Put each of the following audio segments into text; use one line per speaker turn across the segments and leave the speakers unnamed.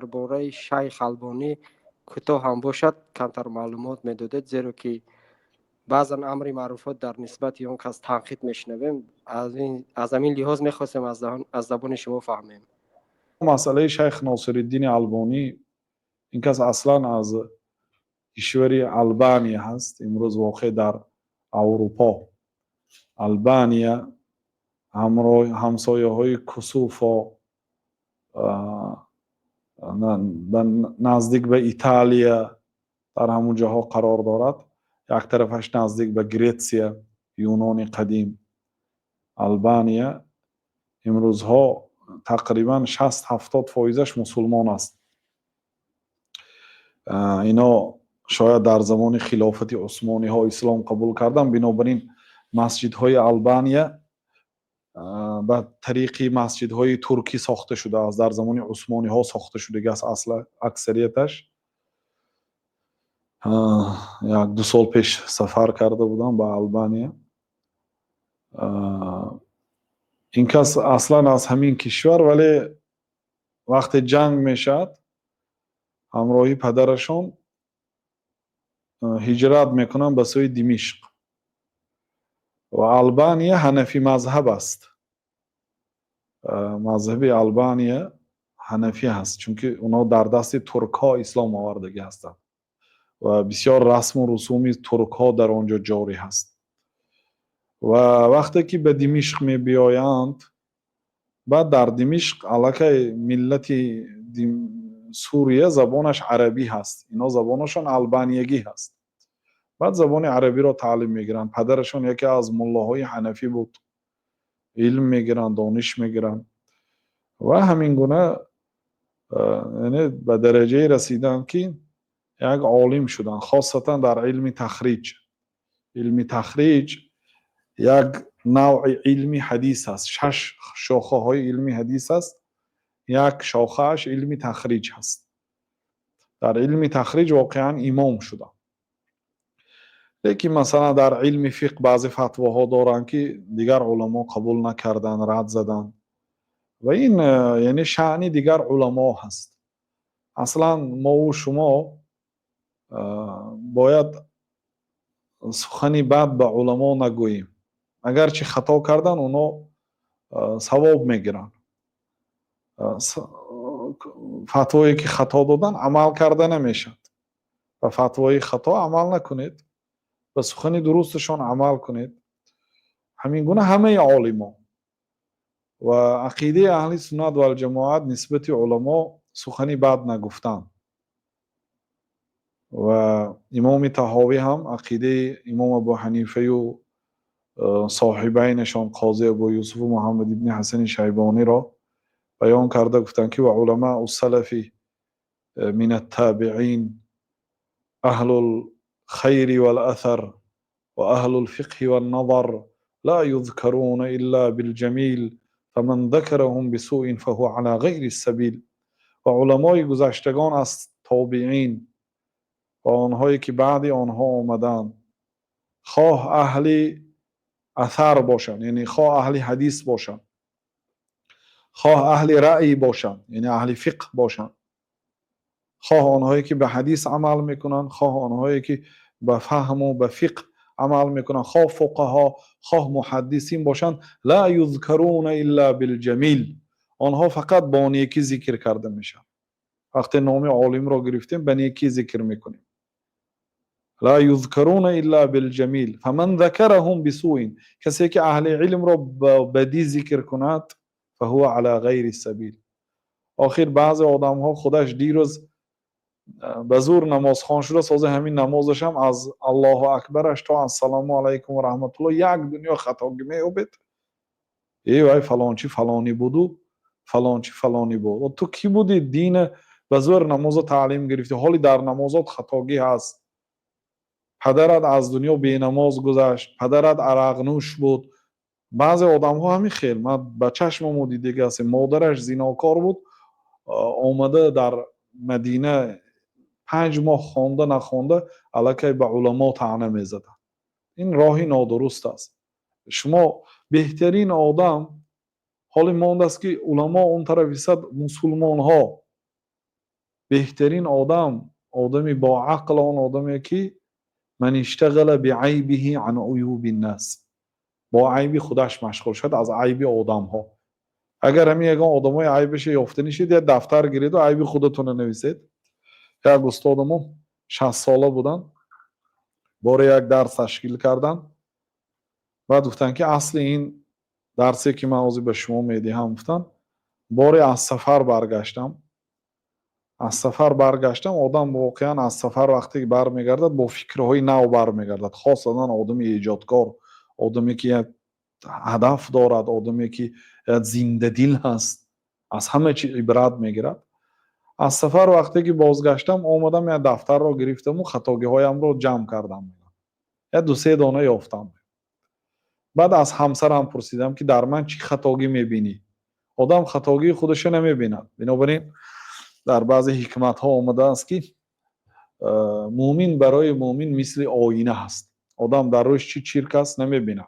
Бораи Шайх Албонӣ кӯтоҳ ҳам бошад, камтар маълумот медодед, зеро ки баъзан амри маъруфот дар нисбати он кас танқид мешунавем. Аз ҳамин лиҳоз мехостем аз забони шумо фаҳмем.
Масъалаи Шайх Носириддини Албонӣ, ин кас аслан аз кишвари Албания ҳаст, имрӯз воқеъ дар Аврупо. Албания ҳамроҳ ҳамсояҳои Косово, наздик ба Италия, дар ҳамон ҷоҳо қарор дорад. Як тарафаш наздик ба Гретсия, Юнони қадим. Албания имрӯзҳо тақрибан 60-70 фоизаш мусулмон аст. Ино шояд дар замони хилофати Усмониҳо ислом қабул карданд, бинобар ин масҷидҳои Албания ба тариқи масҷидҳои туркӣ сохта шудааст, дар замони Усмониҳо сохта шудагиаст асла аксарияташ. 1-2 сол пеш сафар карда будам ба Албания. Ин кас аслан аз ҳамин кишвар, вале вақте ҷанг мешавад, ҳамроҳи падарашон ҳиҷрат мекунанд ба сӯи Димишқ. Ва Албания ҳанафӣ мазҳаб аст. Мазҳаби Албания ҳанафӣ ҳаст, чунки онҳо дар дасти туркҳо ислом овардагӣ ҳастанд ва бисёр расму русуми туркҳо дар он ҷо ҷорӣ ҳаст. Ва вақте ки ба Димишқ мебиёянд, баъд дар Димишқ аллакай миллати Сурия забонаш арабӣ ҳаст, ино забонашон албаниягӣ ҳаст. Баъд забони арабиро таълим мегиранд. Падарашон яке аз муллоҳои ҳанафӣ буд. Илм мегиранд, дониш мегиранд ва ҳамин гуна, яъне ба дараҷае расиданд, ки як олим шуданд, хосатан дар илми тахриҷ. Илми тахриҷ як навъи илми ҳадис аст. Шаш шохаҳои илми ҳадис аст, як шохааш илми тахриҷ ҳаст. Дар илми тахриҷ воқеан имом шуданд. Лекин масалан дар илми фиқҳ баъзе фатвоҳо доранд, ки дигар уламо қабул накарданд, рад заданд. Ва ин яъне шаъни дигар уламо ҳаст. Аслан мову шумо бояд сухани бад ба уламо нагӯем. Агарчи хато кардан, оно савоб мегиранд. Фатвое ки хато додан, амал карда намешавад. Ба фатвои хато амал накунед, ба сухани дурусташон амал кунед. Ҳамин гуна ҳамаи олимон ва ақидаи аҳли суннат валҷамоат нисбати уламо сухани бад нагуфтан. Ва Имоми Таҳовӣ ҳам ақидаи Имом Абу Ҳанифаю соҳибайнашон Қози Абу Юсуфу Муҳаммад ибни Ҳасани Шайбониро баён карда гуфтанд, ки ва уламау салафи мин аттабиин аҳлул хайри вал асар ва аҳлул фиқҳи ван назар ла юзкаруна илла билҷамил, фаман закараҳум бисуин фаҳува ала ғайри сабил. Ва уламои гузаштагон аз тобиин ва онҳое ки баъди онҳо омаданд, хоҳ аҳли асар бошанд, яъне хоҳ аҳли ҳадис бошанд, хоҳ аҳли раъй бошанд, яъне аҳли фиқҳ бошанд, хоҳ онҳое ки ба ҳадис амал мекунанд, хоҳ онҳое ки ба фаҳму ба фиқҳ амал мекунанд, хоҳ фуқаҳо, хоҳ муҳаддисин бошанд, ла юзкаруна илла билҷамил, онҳо фақат бо некӣ зикр карда мешаванд. Вақте номи олимро гирифтем, ба некӣ зикр мекунем. Ла юзкаруна илла билҷамил, фаман закараҳум бисуин, касе ки аҳли илмро ба бадӣ зикр кунад, фаҳува ала ғайри сабил. Охир баъзе одамҳо худаш дирӯз ба зур намозхон шуда, сози ҳамин намозашам аз Аллоҳу акбараш то ассалому алайкум ва раҳматуллоҳ як дунё хатогӣ меёбед. Э вай, фалончи фалонӣ буду, фалончи фалонӣ буд. Ту кӣ будӣ? Дина ба зӯр намозо таълим гирифтӣ, ҳоли дар намозот хатогӣ ҳаст. Падарат аз дунё бенамоз гузашт, падарат арақнӯш буд. Баъзе одамҳо ҳамин хел, ман ба чашмамо дидагӣ ҳастем, модараш зинокор буд, омада дар Мадина 5 моҳ хонда нахонда, аллакай ба уламо таъна мезаданд. Ин роҳи нодуруст аст. Шумо беҳтарин одам ҳоли мондааст, ки уламо он тараф исад мусулмонҳо. Беҳтарин одам, одами бо ақл, он одаме ки ман иштағала биайбиҳи ан уюбин нас, бо айби худаш машғул шуд аз айби одамҳо. Агар ҳамин ягон одамои айбаша ёфта нишед, як дафтар гиреду айби худатонро нависед. Як устодамо 60 сола буданд, боре як дарс ташкил карданд. Баъд гуфтанд, ки асли ин дарсе, ки ман ҳозир ба шумо медиҳам, гуфтанд, боре аз сафар баргаштам. Аз сафар баргаштам. Одам воқеан аз сафар вақте ки бармегардад, бо фикрҳои нав бармегардад, хосатан одами эҷодкор, одаме ки як ҳадаф дорад, одаме ки як зиндадил ҳаст, аз ҳама чи ибрат мегирад. Аз сафар вақте ки бозгаштам, омадам, як дафтарро гирифтаму хатогиҳоямро ҷамъ кардам, як ду-се дона ёфтам. Баъд аз ҳамсарам пурсидам, ки дар ман чӣ хатогӣ мебинӣ? Одам хатогии худашро намебинад. Бинобар ин дар баъзе ҳикматҳо омадааст, ки мӯмин барои мӯмин мисли оина ҳаст. Одам дар рӯш чӣ чирк аст, намебинад,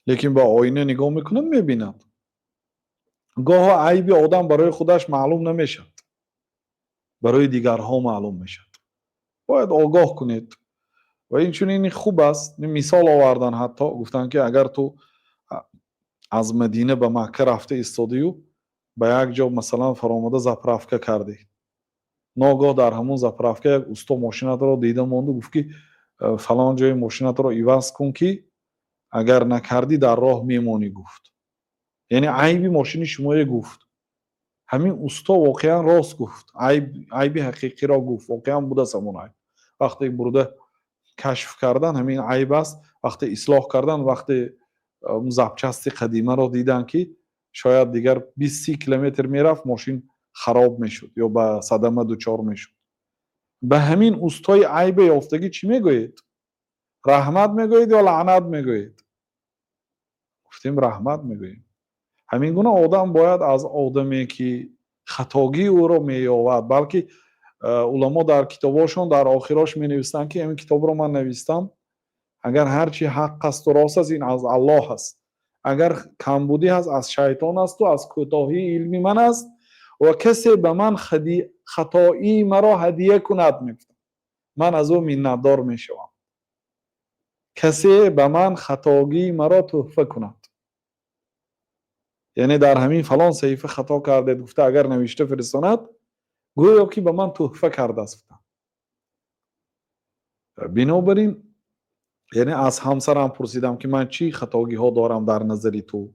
лекин ба оина нигоҳ мекунад, мебинад. Гоҳо айби одам барои худаш маълум намешавад, барои дигарҳо маълум мешавад. Бояд огоҳ кунед ва инчунин хуб аст. Мисол овардан, ҳатто гуфтанд, ки агар ту аз Мадина ба Макка рафта истодию ба як ҷо, масалан, фаромада заправка кардӣ, ногоҳ дар ҳамон заправка як усто мошинатро дида монду гуфт, ки фалон ҷои мошинатро иваз кун, ки агар накардӣ, дар роҳ мемонӣ, гуфт. Яъне айби мошини шумое гуфт. Ҳамин усто воқеан рост гуфт, айби ҳақиқиро гуфт, воқеан будааст ҳамон айб. Вақте бурда кашф кардан, ҳамин айб аст. Вақте ислоҳ кардан, вақте запчасти қадимаро диданд, ки шояд дигар 20-30 километр мерафт, мошин хароб мешуд ё ба садама дучор мешуд. Ба ҳамин устои айбе ёфтагӣ чӣ мегӯед? Раҳмат мегӯед ё лаънат мегӯед? Гуфтем, раҳмат мегӯем. Ҳамин гуна одам бояд аз одаме, ки хатогии ӯро меёвад, балки уламо дар китобҳошон дар охирош менависанд, ки ҳамин китобро ман навистам, агар ҳар чи ҳақ асту рост аст, ин аз Аллоҳ аст, агар камбудӣ ҳаст, аз шайтон асту аз кӯтоҳии илми ман аст ва касе ба ман хатоии маро ҳадия кунад, мегуфтам, ман аз ӯ миннатдор мешавам. Касе ба ман хатогии маро тӯҳфа кунад, яъне дар ҳамин фалон саҳифа хато кардед гуфта, агар навишта фиристонад, гӯё ки ба ман тӯҳфа кардааст. Бинобар ин, яъне аз ҳамсарам пурсидам, ки ман чӣ хатогиҳо дорам дар назари ту,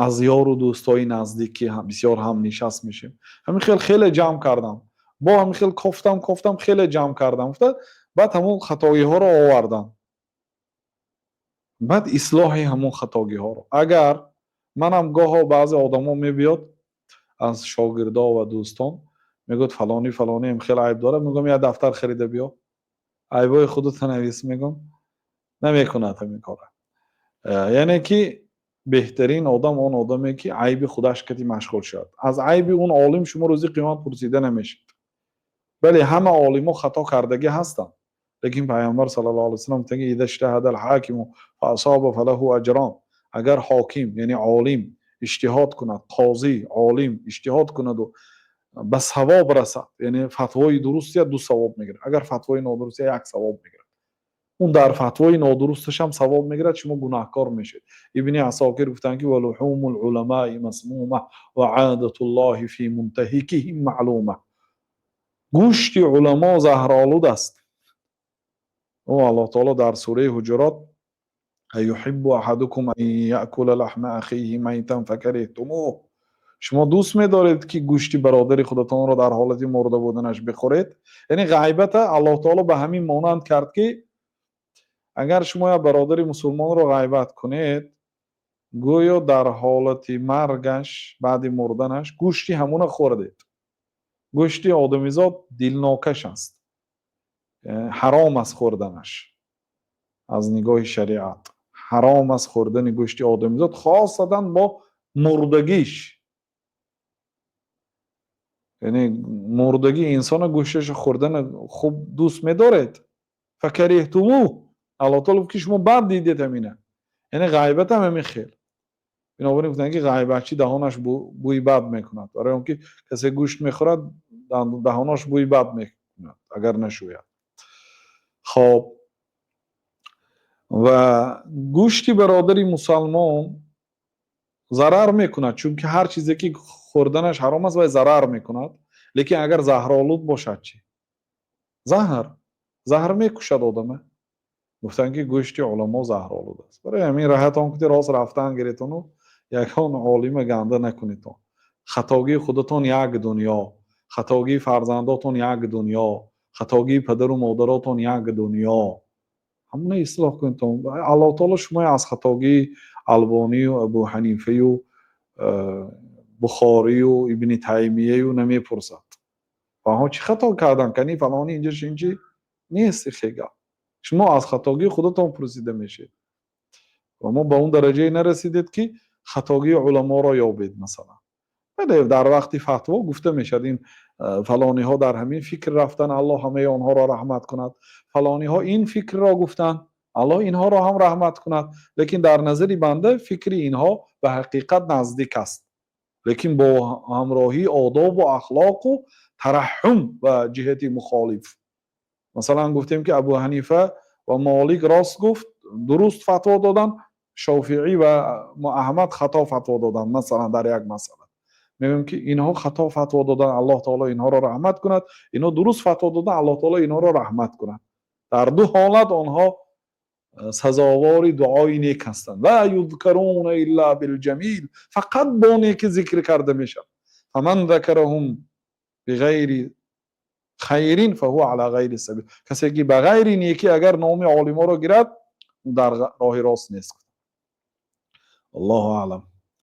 аз ёру дӯстои наздик, ки бисёр ҳам нишаст мешем. Ҳамин хел хеле ҷамъ кардам, бо ҳамин хел кофтам, кофтам, хеле ҷамъ кардам, гуфта. Баъд ҳамон хатогиҳоро овардам, баъд ислоҳи ҳамон хатогиҳоро. Агар манам гоҳо баъзе одамо мебиёд аз шогирдо ва дӯстон, мегӯяд, фалонӣ, фалониам хеле айб дорад, мегӯям, як дафтар харида биё, айбои худата навис, мегӯям. Намекунад ҳамин кора. Яъне ки беҳтарин одам он одаме, ки айби худаш кати машғул шавад. Аз айби он олим шумо рӯзи қиёмат пурсида намешавед. Бале, ҳама олимо хато кардагӣ ҳастанд, лекин Пайғамбар саллаллоҳу алайҳи васаллам гуфтанд: إذا اجتهد الحاكم فأصاب فله أجران. Агар ҳоким, яъне олим, иҷтиҳод кунад, қозӣ, олим иҷтиҳод кунаду ба савоб расад, яъне фатвои дуруст, ду савоб мегирад, агар фатвои нодуруст, як савоб мегирад. Он дар фатвои нодурусташам савоб мегирад, шумо гунаҳкор мешавед. Ибни Асокир гуфтанд, ки ولحوم العلماء مسمومة وعادة الله في منتهكهم معلومة. Гӯшти уламо заҳролуд аст. О Аллоҳ таоло дар сураи Ҳуҷурот: أيحب أحدكم أن يأكل لحم أخيه ميتا فكرهتموه. Шумо дӯст медоред, ки гӯшти бародари худатонро дар ҳолати мурда буданаш бихӯред? Яъне ғайбата Аллоҳ таоло ба ҳамин монанд кард, ки агар шумо як бародари мусулмонро ғайбат кунед, гӯё дар ҳолати маргаш, баъди мурданаш, гӯшти ҳамона хӯрдед. Гӯшти одамизод дилнокаш аст, ҳаром аст хӯрданаш. Аз нигоҳи шариат ҳаром аст хӯрдани гӯшти одамизод, хосатан бо мурдагиш. Яъне мурдагии инсона гӯшташа хӯрдана хуб дӯст медоред? فكرهتموه. Аллоҳ таоло гуфт, ки шумо бад дидед ҳамина. Яъне ғайбатам ҳамин хел. Бинобар ин гуфтанд, ки ғайбатчӣ даҳонаш бӯи бад мекунад, барои он ки касе гӯшт мехӯрад, даҳонаш бӯи бад мекунад, агар нашӯяд. Хоб, ва гӯшти бародари мусалмон зарар мекунад, чунки ҳар чизе ки хӯрданаш ҳаром аст, вай зарар мекунад. Лекин агар заҳролуд бошад чӣ? Заҳр мекушад одама. Гуфтанд, ки гӯшти уламо заҳролуд аст. Барои ҳамин раҳатон кунед, рост рафтан гиретону ягон олима ганда накунедон. Хатогии худатон як дунё, хатогии фарзандотон як дунё, хатогии падару модаротон як дунё. Ҳамона ислоҳ кунедон. Аллоҳ таоло шумо аз хатогии Албонию Абу Ҳанифаю Бухорию Ибни Таймияю намепурсад. Онҳо чӣ хато карданд? Кани фалони инҷа шинчи нест хега. Шумо аз хатогии худатон пурсида мешед. Ва мо ба он дараҷае нарасидед, ки хатогии уламоро ёбед, масалан. Бале, дар вақти фатво гуфта мешавад, ин фалониҳо дар ҳамин фикр рафтан, Аллоҳ ҳамаи онҳоро раҳмат кунад. Фалониҳо ин фикрро гуфтанд, Аллоҳ инҳоро ҳам раҳмат кунад. Лекин дар назари банда фикри инҳо ба ҳақиқат наздик аст. Лекин бо ҳамроҳии одобу ахлоқу тараҳҳум ба ҷиҳати мухолиф. Масалан, гуфтем, ки Абу Ҳанифа ва Молик рост гуфт, дуруст фатво доданд, Шофиӣ ва Аҳмад хато фатво доданд, масалан, дар як масъала. Мегӯем, ки инҳо хато фатво доданд, Аллоҳ таоло инҳоро раҳмат кунад, инҳо дуруст фатво доданд, Аллоҳ таоло инҳоро раҳмат кунад. Дар ду ҳолат онҳо сазовори дуои нек ҳастанд. Ла юзкаруна илла билҷамил, фақат бо некӣ зикр карда мешавад. Фаман закараҳум биғайри хайрин фаҳува ала ғайри сабил. Касе ки ба ғайри некӣ агар номи олиморо гирад, дар роҳи рост нест. Аллоҳу аълам.